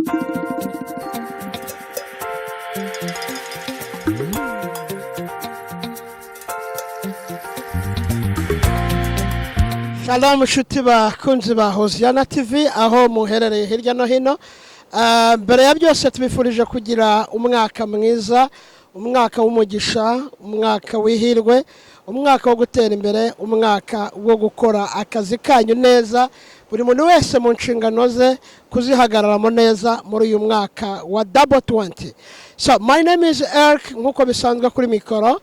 Shalom nshuti bakunzi ba Hoziyana TV aho muherereye hirya no hino. Mbere ya byose tubifurije kugira umwaka mwiza, umwaka w'umugisha, umwaka w'ihirwe, umwaka wo gutera imbere, umwaka wo gukora akazi kanyu neza, buri muntu wese mu nshingano ze kuzihagararamo neza muri uyu mwaka wa double 20. So my name is Eric, nk'uko bisanzwe kuri mikoro.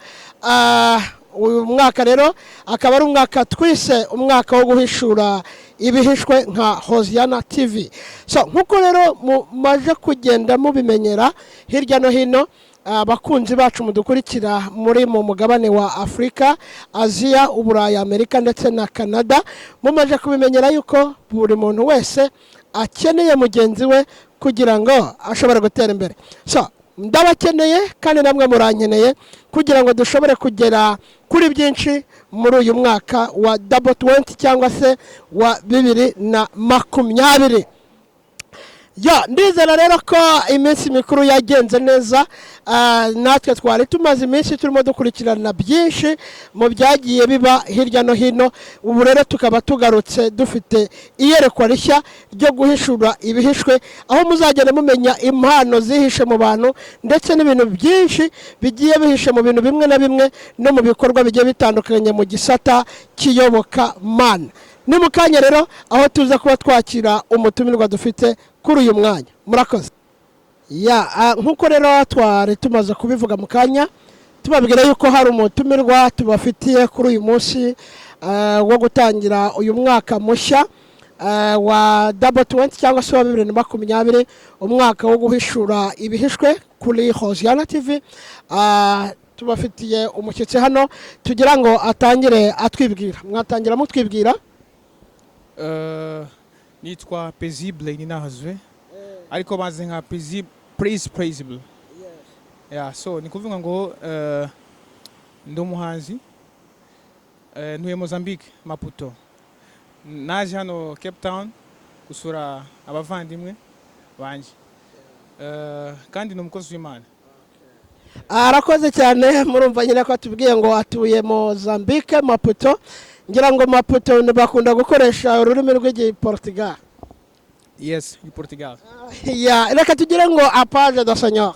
Uyu mwaka rero akaba ari umwaka twise umwaka wo guhishura ibihishwe nka Hoziyana TV. So nk'uko rero mumaze kugenda mubimenyera hirya no hino, abakunzi bacu mudukurikira muri mu mugabane wa Afurika, Aziya, Uburayi, Amerika ndetse na Canada, mumaze kubimenyera yuko buri muntu wese akeneye mugenzi we kugira ngo ashobore gutera imbere. So ndabakeneye kandi namwe murankeneye kugira ngo dushobore kugera kuri byinshi muri uyu mwaka wa double 20 cyangwa se wa 2020. Ya, ndizera rero ko iminsi mikuru yagenze neza. Natwe twari tumaze iminsi turimo dukurikirana byinshi mu byagiye biba hirya no hino. Ubu rero tukaba tugarutse dufite iyerekwa rishya ryo guhishura ibihishwe, aho muzagenda mumenya impano zihishe mu bantu ndetse n'ibintu byinshi bigiye bihishe mu bintu bimwe na bimwe no mu bikorwa bigiye bitandukanye mu gisata cy'iyobokamana. Ni mu kanya rero aho tuza kuba twakira umutumirwa dufite kuri uyu mwanya. Murakoze. Ya, nk'uko rero twari tumaze kubivuga mu kanya, tubabwira yuko hari umutumirwa tubafitiye kuri uyu munsi wo gutangira uyu mwaka mushya wa double 20 cyangwa se wa 2020, umwaka wo guhishura ibihishwe kuri Hoziyana TV. Tubafitiye umushyitsi hano tugira ngo atangire atwibwira. Mwatangira mutwibwira. Nitwa Paisible Ninahazwe, ariko bazi nka Paisible, Praise Paisible. Yeah, so ni kuvuga ngo ndi umuhanzi, ntuye Mozambique, Maputo. Naje hano Cape Town gusura abavandimwe banje, kandi ni umukozi w'Imana. Arakoze cyane. Murumva nyine ko atubwiye ngo atuye Mozambique, Maputo. Ngira ngo Maputo bakunda gukoresha ururimi rw'Igiportugal. Yes, de Portugal. Ya, reka tugire ngo a paz do Senhor.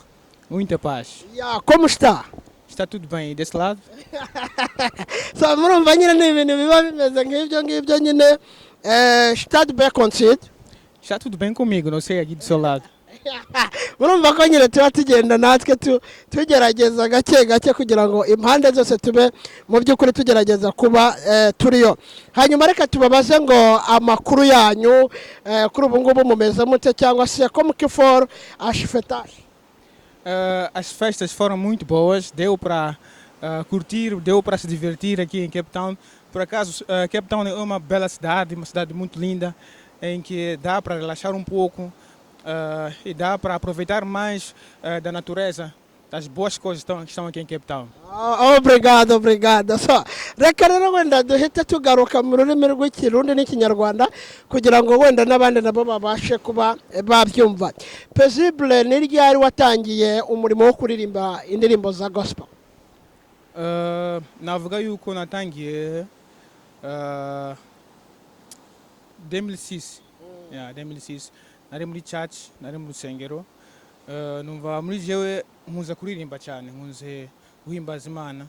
Muita paz. Ya, como está? Está tudo bem e desse lado? So murumva nyine ni ibintu biba bimeze nk'ibyo ngibyo nyine. Está bem consigo? Está tudo bem comigo, não sei aqui do seu lado. Murumva ko nyine tuba tugenda natwe tugerageza gake gake kugira ngo impande zose tube mu by'ukuri tugerageza kuba turiyo. Hanyuma reka tubabaze ngo amakuru yanyu, kuri ubu ngubu mumeze mute, cyangwa se como que foram as festas? As festas foram muito boas, deu para curtir, deu para se divertir aqui em Cape Town. Por acaso, Cape Town é uma bela cidade, uma cidade muito linda, em que dá para relaxar um pouco e dá para aproveitar mais da natureza, das boas coisas que estão aqui em Cape Town. Ah, obrigado, obrigado. So reka rero wenda duhite tugaruka mu rurimi rw'Ikirundi n'Ikinyarwanda kugira ngo wenda n'abandi nabo babashe kuba babyumva. Paisible, ni ryari watangiye umurimo wo kuririmba indirimbo za gospel? Navuga yuko natangiye 2006. Yeah, 2006 nari muri church, nari mu rusengero. Numva muri jewe nkunze kuririmba cyane, nkunze guhimbaza Imana.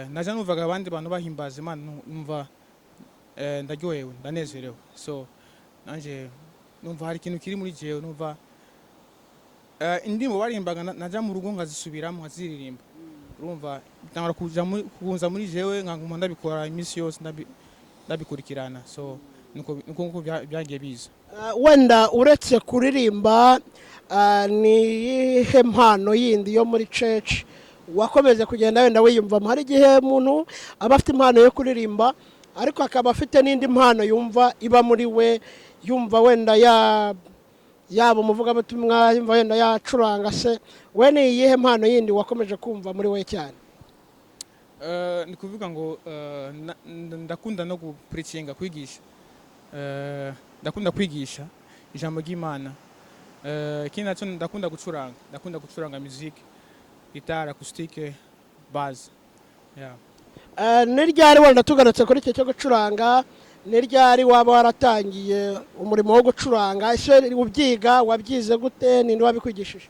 Naja numvaga abandi bantu bahimbaza Imana, numva ndaryohewe, ndanezerewe. So nanje numva hari ikintu kiri muri jewe, numva indirimbo barimbaga naja mu rugo nkazisubiramo, nkaziririmba. Urumva bitangura kuja kuza muri jewe, nkaguma ndabikora iminsi yose, ndabikurikirana. So niko nguko byagiye biza. Wenda uretse kuririmba, ni iyihe mpano yindi yo muri church wakomeje kugenda wenda wiyumvamo? Hari igihe umuntu aba afite impano yo kuririmba ariko akaba afite n'indi mpano yumva iba muri we, yumva wenda yaba umuvugabutumwa, yumva wenda yacuranga se. We ni iyihe mpano yindi wakomeje kumva muri we cyane? Ni kuvuga ngo ndakunda no gupreachinga, kwigisha. Ndakunda kwigisha ijambo ry'Imana. Ikindi nacyo, ndakunda gucuranga music, guitare acoustique, bass, yeah. Ni ryari, wenda tugarutse kuri icyo cyo gucuranga, ni ryari waba waratangiye umurimo wo gucuranga? Ese ubyiga wabyize gute? Ninde wabikwigishije?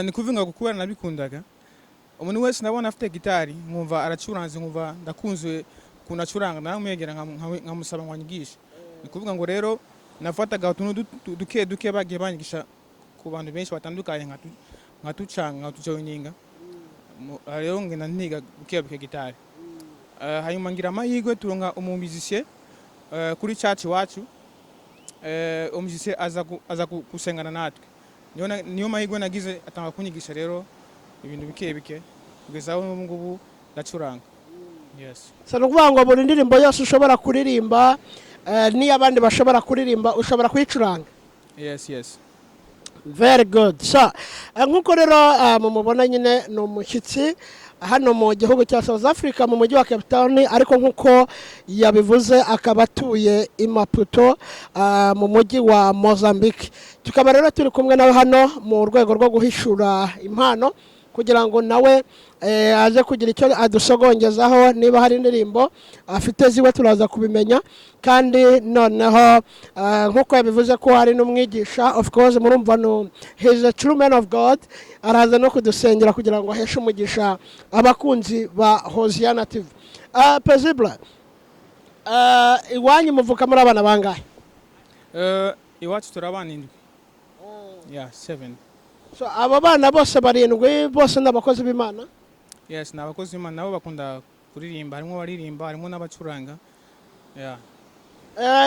Ni kuvuga ngo kubera nabikundaga, umuntu wese nabona afite gitari nkumva aracuranze, nkumva ndakunze ukuntu acuranga, naramwegera nkamusaba ngo anyigishe. Ni kuvuga ngo rero nafataga utuntu duke duke bagiye banyigisha ku bantu benshi batandukanye, nkatucanga, nkatujoininga. Rero ngenda ntiga buke buke gitari. Hanyuma ngira amahirwe turonka umumizisiye kuri church iwacu. Umuzisiye aza gusengana natwe. Niyo mahirwe nagize, atanga kunyigisha rero ibintu bike bike kugeza aho n'ubu ngubu ndacuranga, yes. So ni ukuvuga ngo buri ndirimbo yose ushobora kuririmba, n'iyo abandi bashobora kuririmba, ushobora kuyicuranga? Yes. Very good. So nk'uko rero mumubona nyine, ni umushyitsi hano mu gihugu cya South Africa, mu mujyi wa Cape Town, ariko nk'uko yabivuze akaba atuye i Maputo, mu mujyi wa Mozambique. Tukaba rero turi kumwe nawe hano mu rwego rwo guhishura impano, kugira ngo nawe aze kugira icyo adusogongezaho. Niba hari indirimbo afite ziwe, turaza kubimenya. Kandi noneho nk'uko yabivuze ko hari n'umwigisha, of course murumva no he is a true man of God, araza no kudusengera kugira ngo aheshe umugisha abakunzi ba Hosiana TV. Paisible, iwanyu muvuka muri abana bangahe? Iwacu turi abana indwi, yeah, seven. So abo bana bose barindwi bose ni abakozi b'Imana? Yes, ni abakozi b'Imana. Nabo bakunda kuririmba, harimo abaririmba, harimo n'abacuranga, yeah.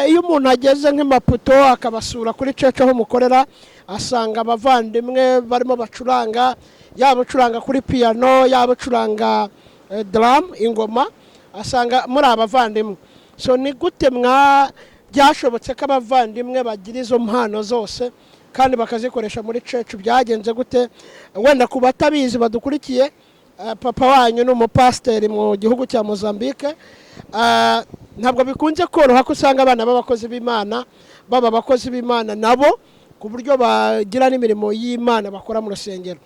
Iyo umuntu ageze nk'i Maputo akabasura kuri church aho mukorera, asanga abavandimwe barimo bacuranga, yaba ucuranga kuri piano, yaba ucuranga drum, ingoma, asanga muri abavandimwe. So ni gute mwa byashobotse ko abavandimwe bagira izo mpano zose kandi bakazikoresha muri church? Byagenze gute? Wenda ku batabizi badukurikiye, papa wanyu ni umupasiteri mu gihugu cya Mozambique. Ntabwo bikunze koroha ko usanga abana b'abakozi b'Imana baba abakozi b'Imana nabo, ku buryo bagira n'imirimo y'Imana bakora mu rusengero.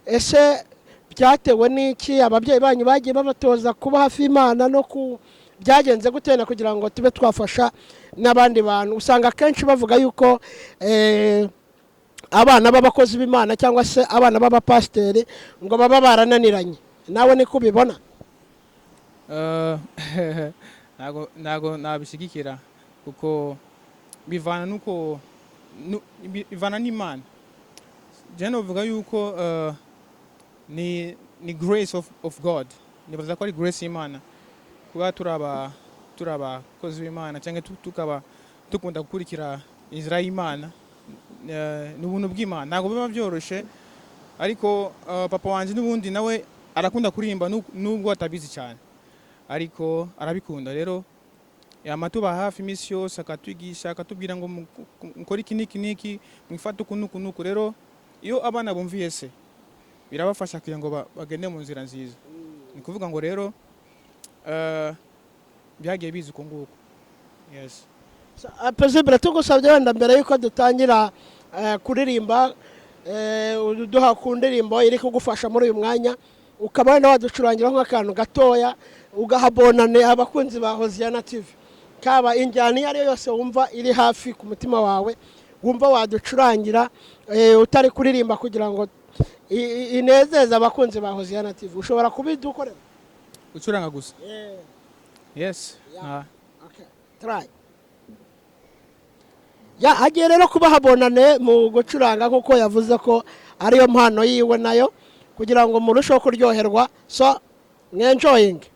Ese byatewe n'iki? Ababyeyi banyu bagiye babatoza kuba hafi y'Imana no ku byagenze gute na kugira ngo tube twafasha n'abandi bantu? Usanga akenshi bavuga yuko abana b'abakozi b'Imana cyangwa se abana b'abapasiteri ngo baba barananiranye. Nawe niko ubibona? Ntago nabishyigikira, kuko bivana nuko bivana n'Imana. Je novuga yuko ni grace of God. Nibaza ko ari grace y'Imana kuba turi abakozi b'Imana cyangwa tukaba dukunda gukurikira inzira y'Imana. Ni ubuntu bw'Imana, ntabwo biba byoroshe. Ariko papa wanje n'ubundi nawe arakunda kuririmba, nubwo atabizi cyane, ariko arabikunda. Rero yama tuba hafi iminsi yose, akatwigisha, akatubwira ngo mukore iki n'iki n'iki, mwifate uku n'uku n'uku. Rero iyo abana bumviye se, birabafasha kugira ngo bagende mu nzira nziza. Ni kuvuga ngo rero byagiye biza uko nguko, yes. Paisible, tugusabye wenda mbere yuko dutangira kuririmba, uduha ku ndirimbo iri kugufasha muri uyu mwanya, ukaba wenda waducurangiraho nk'akantu gatoya, ugaha bonane abakunzi ba Hoziyana TV, kaba injyana iyo ari yo yose wumva iri hafi ku mutima wawe, wumva waducurangira utari kuririmba, kugira ngo inezeze abakunzi ba Hoziyana TV. Ushobora kubidukorera? Gucuranga gusa? Yes. Yeah. Ah. Okay, try. Ya, agiye rero kubaha bonane mu gucuranga, nk'uko yavuze ko ariyo mpano yiwe nayo, kugira ngo murusheho kuryoherwa. So mwenjoyinge.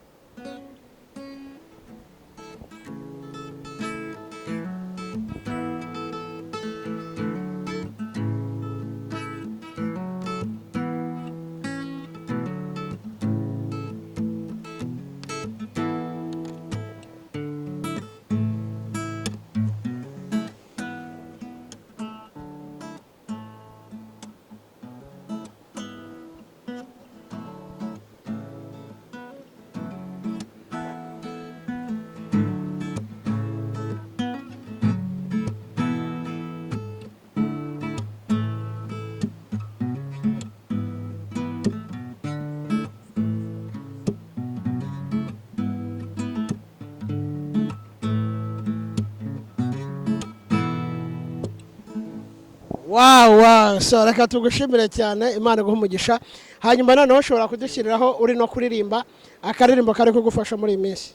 Wow, so reka tugushimire cyane, Imana iguhe umugisha. Hanyuma noneho ushobora kudushyiriraho uri no kuririmba akaririmbo kari kugufasha muri iyi minsi.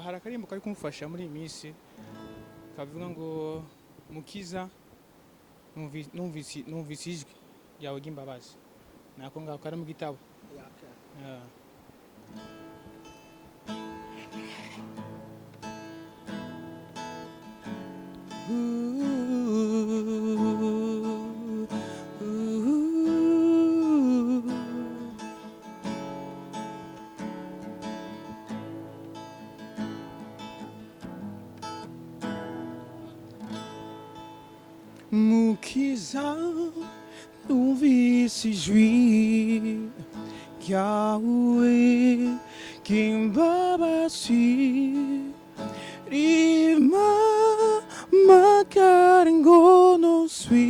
Hari akarimbo kari kumufasha muri iyi minsi kavuga ngo: "Mukiza, numvise ijwi ryawe ry'imbabazi." Nako ngako kari mu gitabo. Yeah. Ooh, ooh. Mukiza, numvise ijwi ryawe ry'imbabazi rimpamagara ngo nozwe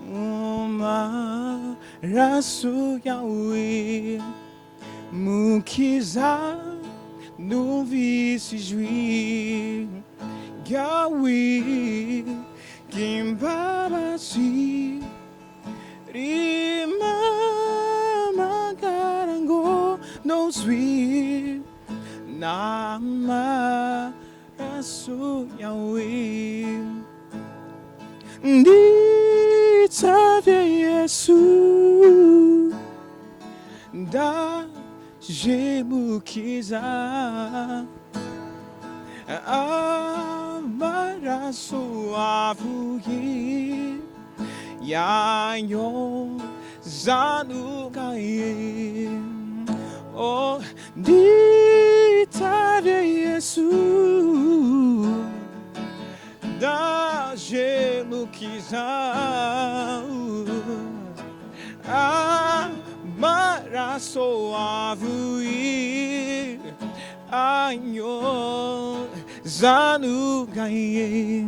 mu maraso yawe. Mukiza, numvise ijwi ryawe ry'imbabazi rimpamagara ngo nozwe n'amaraso yawe. Nditavye Yesu, ndaje mukiza, amaraso avuye yayo zanugaye. Oh, nditavye Yesu, ndaje mukiza, amaraso avuye ayo zanugaye.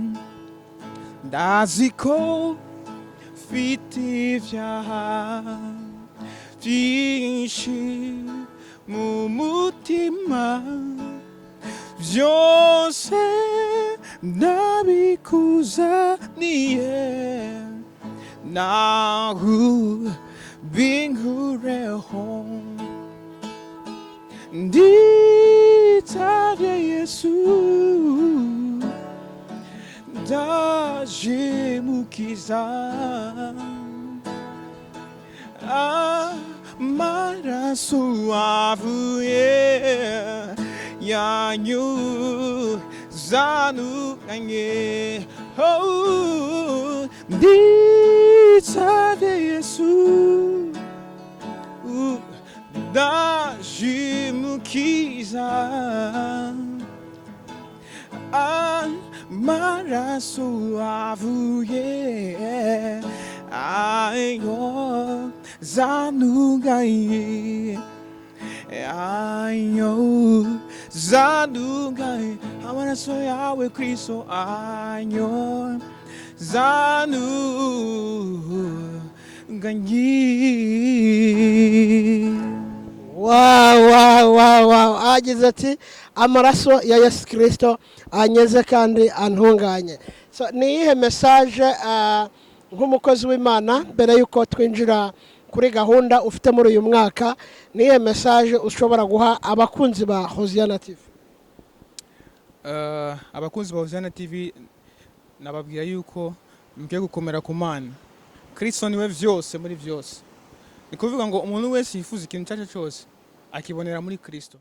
Ndazi ko mfite ibyaha byinshi mu mutima, byose ndabikuzaniye, naho binkureho. Nditavye Yesu, ndaje mukiza, amaraso avuye yanyu zanuganye. Oh, nditavye Yesu, ndaje mukiza, amaraso avuye ayo zanugaye, ayo zanugaye. Amaraso yawe Kristo ayo zanuganye. Wow, agize ati: "Amaraso ya Yesu Kirisito anyeze kandi antunganye." So, ni iyihe message, nk'umukozi w'Imana, mbere y'uko twinjira kuri gahunda ufite muri uyu mwaka, ni iyihe message ushobora guha abakunzi ba Hoziyana TV? Abakunzi ba Hoziyana TV, nababwira yuko mukwiye gukomera ku Mana. Kristo niwe vyose muri vyose. Ni kuvuga ngo umuntu wese yifuza ikintu icyo ari cyo cyose akibonera muri Kristo.